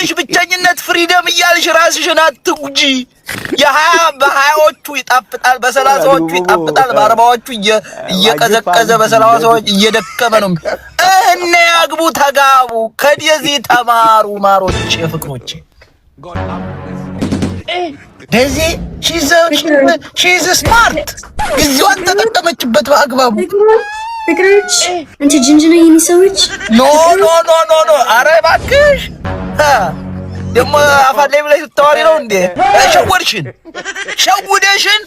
ብለሽ ብቸኝነት freedom እያልሽ ራስሽን አትጉጂ። የሀያ በ20ዎቹ ይጣፍጣል፣ በ30ዎቹ ይጣፍጣል፣ በ40ዎቹ እየቀዘቀዘ በ30ዎቹ እየደከመ ነው። እነ ያግቡ፣ ተጋቡ፣ ከዴዚ ተማሩ። ማሮች የፍቅሮቼ ዴዚ she's smart፣ ጊዜዋን ተጠቀመችበት በአግባቡ። ፍቅሮች፣ አንተ ጅንጅና የኔ ሰዎች። No, no, no, no, no! ኧረ እባክሽ፣ ደግሞ አፋለኝ ብለሽ ስታወሪ ነው እንዴ? ሸወድሽን፣ ሸውደሽን።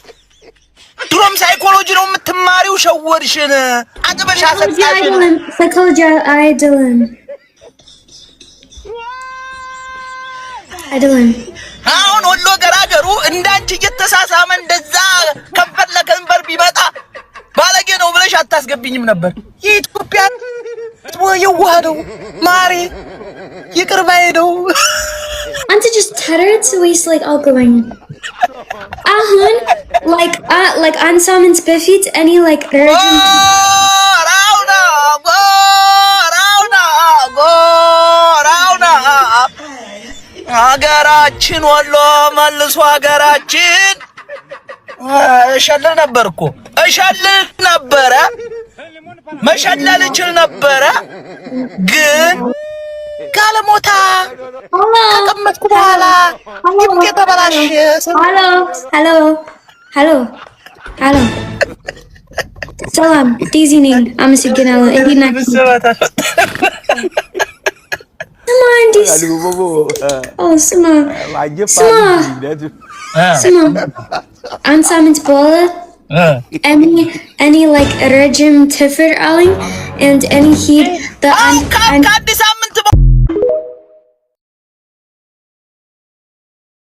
ድሮም ሳይኮሎጂ ነው የምትማሪው። ሸወድሽን፣ አጥበሽ አሰጣሽን። ሳይኮሎጂ አይደለም፣ አይደለም። አሁን ወሎ ገራገሩ እንዳንቺ እየተሳሳመ እንደዛ ከንፈር ለከንፈር ቢመጣ ባለጌ ነው ብለሽ አታስገብኝም ነበር። የኢትዮጵያ የዋህ ነው ማሬ፣ ይቅር ባይ ነው። አንተ just ተረት ወይስ like አልገባኝም። አሁን like አንድ ሳምንት በፊት እኔ like ረጅም ጎራውና ጎራውና ጎራውና፣ ሀገራችን ወሎ መልሶ ሀገራችን። እሸልል ነበር እኮ፣ እሸልል ነበረ፣ መሸለል እችል ነበረ፣ ግን ጋለሞታ ከቀመጥኩ በኋላ ድምጤ ተበላሸ። Hello, hello, hello, hello፣ ሰላም፣ ዴዚ ነኝ። አመሰግናለሁ። እንዴት ናችሁ? ስማ እንዲህ፣ ስማ፣ ስማ፣ ስማ፣ አንድ ሳምንት በኋላ እኔ like ረጅም ጥፍር አለኝ and እኔ ሂድ ከአዲስ